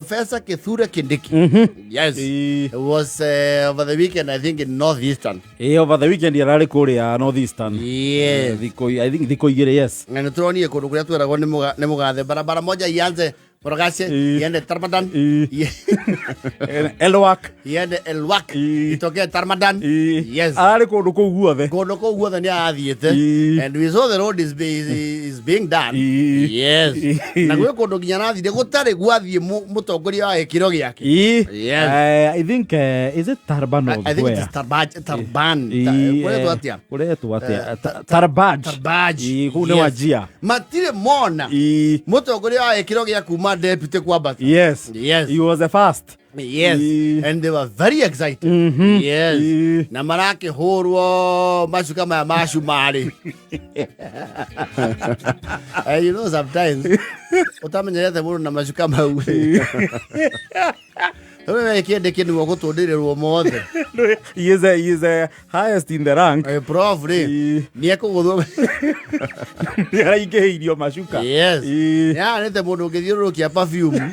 Professor Kithure Kindiki. Yes. Ĩĩ. It was over the weekend, I think, in Northeastern. Ĩĩ, over the weekend ararĩ kũrĩa Northeastern. Yes. Thikũ, I think thikũ igĩrĩ, yes. Na nĩ tũronire kũndũ kũrĩa tweragwo nĩ mũgathe barabara moja ianze Morogashe, Ĩĩ. iende Tarmadan, Ĩĩ. Elwak. Iende Elwak, Ĩĩ. itokee Tarmadan. Ĩĩ. Yes. Ararĩ kũndũ kũu guothe. Kũndũ kũu guothe nĩ arathiĩte. Ĩĩ. And we saw the road is being done. Ĩĩ. Yes. Ĩĩ. Na gwĩ kũndũ nginya arathire gũtarĩ gwathiĩ mũtongoria wa gĩkĩro gĩake. Ĩĩ. Yes. I think is it Tarban or I think it where? is Tarbaj, Tarban. Ĩĩ, Kũretwo atĩa? Kũretwo atĩa? Tarbaj. Tarbaj. Ĩĩ, kũu nĩ Yes. Wajir. Matirĩ mona Ĩĩ. mũtongoria wa gĩkĩro gĩa kuma deputy kwambata. Yes. Yes. He was the first. Yes. Ĩĩ. And they were very excited. Yes. Ĩĩ. Na marakĩhũrwo macuka maya ma cumarĩ. And you know sometimes ũtamenyerete mũndũ na macuka mau. Wewe kĩndĩ nĩguo gũtũndĩrĩrwo mothe. He is the highest in the rank. Prof rĩ Ĩĩ. nĩ ekũgũthwo. Nĩ araingĩhĩirio macuka. Yes. Ĩĩ. Nĩahanĩte mũndũ ũngĩthiũrũrũkia perfume.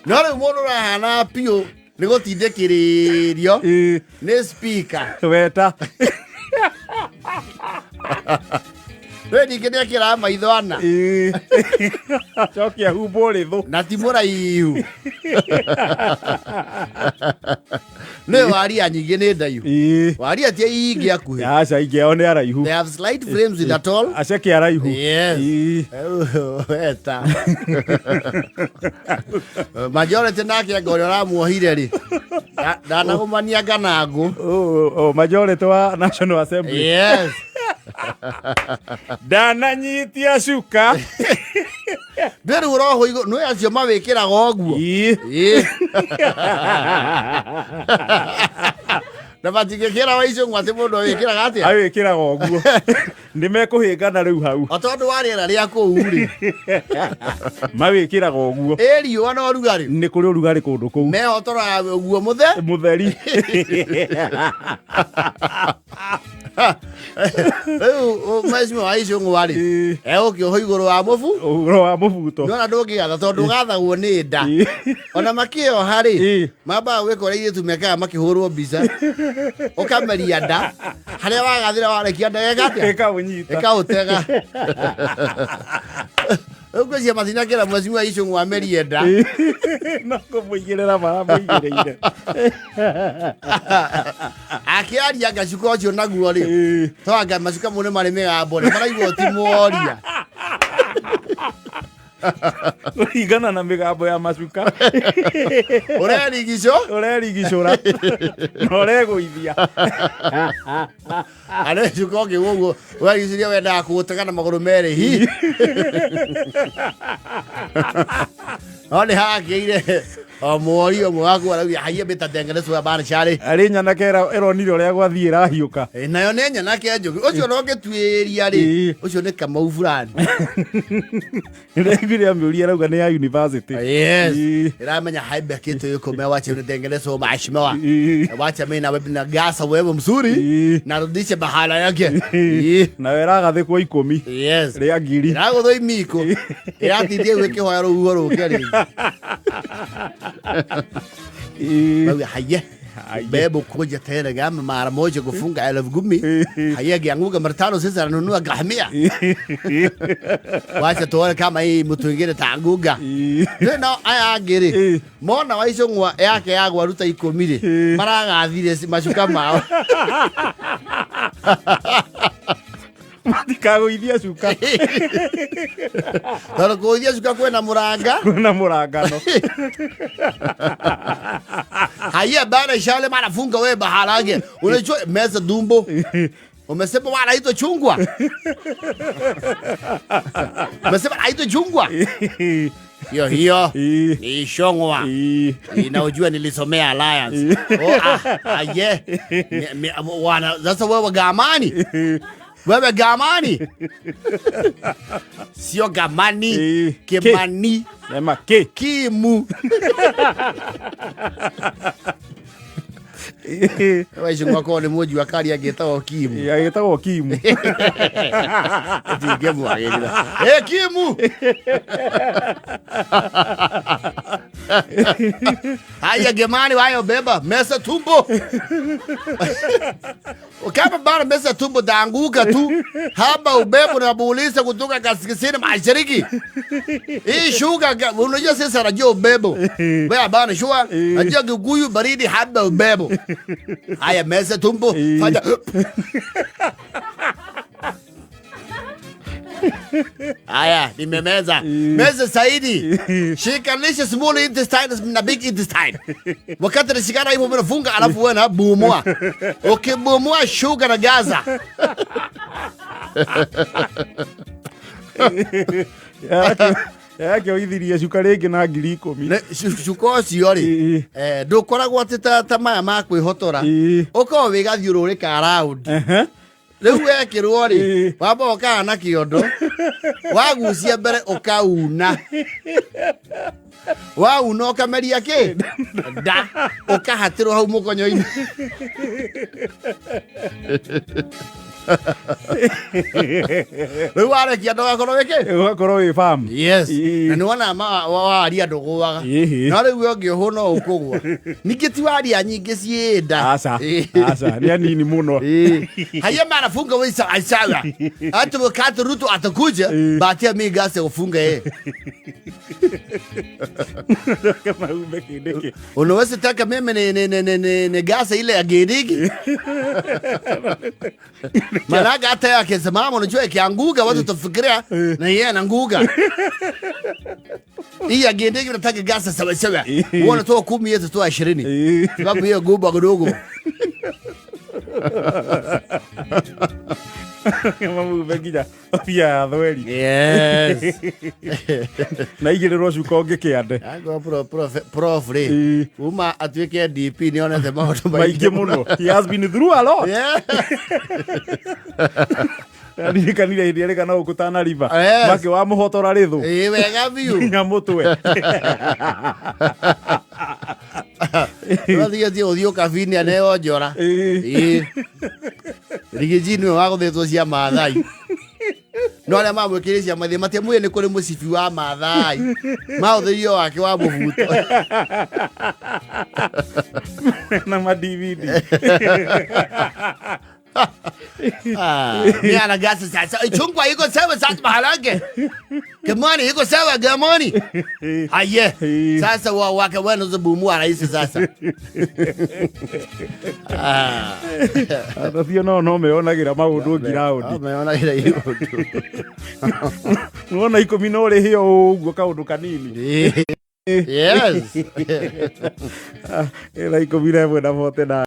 No rĩu mũndũ ũrahana piũ nĩ gũtindĩkĩrĩrio Ĩĩ. nĩ speaker. Weta. We ningĩ nĩ ekĩraga maitho ana. Ĩĩ. Acoke ahumbwo rĩthũ. Na ti mũraihu. Nĩ waria nyingĩ nĩ ndaihu. Ĩĩ. Waria ti ingĩ akuhĩ. Aca ingĩ ao nĩ araihu. They have slight frames with a tall. Aceke araihu. Yes. Ĩĩ. Weta. Majority nake anga ũrĩa ũramuohire rĩ. Ndanagũmania nganangũ. Oh, majority wa National Assembly. Yes. Ndananyitia cuka. Ndĩrĩ ũroho igũ nĩ acio mawĩkĩraga ũguo. Ĩĩ. Ĩĩ. Na matingĩkĩra wa icũng'wa atĩ mũndũ awĩkĩraga atĩa? Awĩkĩraga ũguo. Nĩ mekũhĩngana rĩu hau. O tondũ wa rĩera rĩa kũu rĩ. Mawĩkĩraga ũguo. Ĩ riũa na ũrugarĩ. Nĩ kũrĩ ũrugarĩ kũndũ kũu. Mehotoraga ũguo mũthe. Mũtheri. Rĩu mheshimiwa wa icũng'wa rĩ. Ĩĩ. Egũkĩohwo igũrũ wa mũbu. Ũhoro wa mũbuto. Nĩwona ndũngĩgatha tondũ ũgathagwo nĩ nda. Ĩĩ. Ona makĩoha rĩ Ĩĩ. mambaga gwĩka ũrĩa airĩtu mekaga makĩhũrwo mbica ũkameria nda harĩa wagathĩra warekia nda geka atĩa Ĩkaũnyita. ĩkaũtega. Rĩu ngwĩciria matinakĩra mheshimiwa icũng'wa amerie nda. No kũmũigĩrĩra maramũigĩrĩire. Akĩaria ngacuka ũcio naguo rĩ Ĩĩ. twanga macuka mau nĩ marĩ mĩgambo rĩ maraigua ti mworia. Kũringana na mĩgambo ya macuka. Ũrerigicũ. Ũrerigicũra. Na ũregũithia. Arĩcuka ũkĩgwo ũguo ũrerigicĩria wendaga kũũtega na magũrũ merĩ hi. No nĩ hakĩire o mwori ũmwe waku arauga haiya mĩtatengeneswo ya barcarĩ. Arĩ nyanake ĩronire ũrĩa gwathiĩ ĩrahiũka. Ĩ, nayo nĩ nyanake njũgĩ ũcio no ngĩtuĩria rĩ Ĩĩ. ũcio nĩ Kamau fulani. Nĩraiguire amĩũria arauga nĩ ya university. Yes. Ĩĩ. Ĩramenya haimbe kitu yuko mewache unatengenezwa mheshimiwa. Ĩĩ. Wacha mimi na wewe na gasa wewe mzuri Ĩĩ. narudishe bahala yake. Ĩĩ. Nayo ĩragathĩkwo ikũmi Yes. rĩa ngiri. Ĩragũthwo imiko. Ĩratindie gwĩkĩhoya rũhuho rũke rĩngĩ. Ĩĩ. Mauga haya. Haya. Bebo kuja tena gama mara moja kufunga 10,000. Haya akianguka mara tano sasa ananunua gahamia. Wacha tuone kama hii mtu ingine taanguka. Ĩĩ. Rĩu nao aya angĩ rĩ Ĩĩ. mona wa icũng'wa yake yagwa ruta ikũmi rĩ Ĩĩ. maragathire macuka mao. Matikagũithia cuka. Tondũ kũgũithia cuka kwĩna mũranga. Kwĩna mũrangano. Haya bana shale mara funga we baharage unajua meza dumbo umesema wala haito chungwa umesema haito chungwa hiyo hiyo Ĩĩ. ni icũng'wa. Ĩĩ. Inaujua nilisomea Alliance. Oh, ah, ye. Wana sasa wewe gamani. Wewe gamani. Sio gamani, Ĩĩ. Kimani, Sema ki. Kimu. Waicung'wa korwo nĩ mũnjua kari angĩtagwo Kimu. Agĩtagwo Kimu. Ndingĩmwagĩrĩra. Ĩ Kimu. Haya gemani wayo beba mesa tumbo. Kama bana mesa tumbo daanguka tu. Haba ubebo na buulisa kutoka kaskazini mashariki. Hii shuka unajua sasa najua ubebo. Wewe bana shua najua Kikuyu baridi haba ubebo. Haya mesa tumbo fanya. Haya nimemeza. Meza zaidi. Shikanisha small intestine na big intestine. Wakati nashikana hivyo mnafunga alafu wewe na bomoa. Ukibomoa shuka na Gaza. Yake oithirie cuka rĩngĩ na 10,000. Cuka ũcio rĩ, ndũkoragwo atĩ ta maya ma kwĩhotora. Ũkoragwo wĩ gathiũrũrĩ ka round. Rĩu wekĩrwo rĩ, wamba ũkaga na kĩondo, wagucia mbere ũkauna. Wauna ũkameria kĩ? Nda. Ũkahatĩrwo hau mũkonyo-inĩ. Rĩu warekia ndũgakorwo wĩ kĩ? Ũgakorwo wĩ farm. Yes. Na nĩ wona waria ndũgũaga. No rĩu ũngĩũhũ no ũkũgũa. Ningĩ ti waria nyingĩ ciĩ nda. Aca. Aca, nĩ anini mũno. Haya mara funga wewe sawa. Hata wakati Ruto atakuja, batia mimi gasi ya kufunga yeye. Kama umbe kĩndĩkĩ. Unaweza taka mimi ni gasa ile ya Gidigi. Maanake hata yeye akisimama unajua ikianguka watu watafikiria na yeye anaanguka. Hii ya Gidigi unataka gasa sawa sawa. Wewe unatoa 10 yeye atatoa 20. Sababu hiyo guba kidogo. Mamumbe nginya mbia ya thweri. Yes. Na igĩrĩrwo cuka ũngĩ kĩande. Angorwo prof rĩ, kuma atuĩke DP nĩonete maũndũ maingĩ mũno. He has been through a lot. Ndirikanirie hĩndĩ ĩrĩa kana gũkũ Tana River. Make wa mũhotora rĩthũ. Ĩĩ wega biũ. Nginya mũtwe. Ũrathiĩ ũthiĩ ũkabinia neo njora. Ĩĩ. Rigiji nĩwe wagũthĩtwo cia Maathai. No arĩa mamwĩkĩrire cia Maathai matiamwĩrire nĩ kũrĩ mũcibi wa Maathai. Mahũthĩrire wake wa mũbuto. Na ma DVD. Mimi ana gasi sasa. Chungwa iko sawa sasa maharage. Gamani iko sawa gamani. Aye. Sasa wa wake wenu zibumua rahisi sasa. Acio no meonagĩra maũndũ ngiraũndi. Meonagĩra iũndũ. Nĩwona 10 no ũrĩhio ũguo kaũndũ kanini. Yes. Ĩna 11 na 49.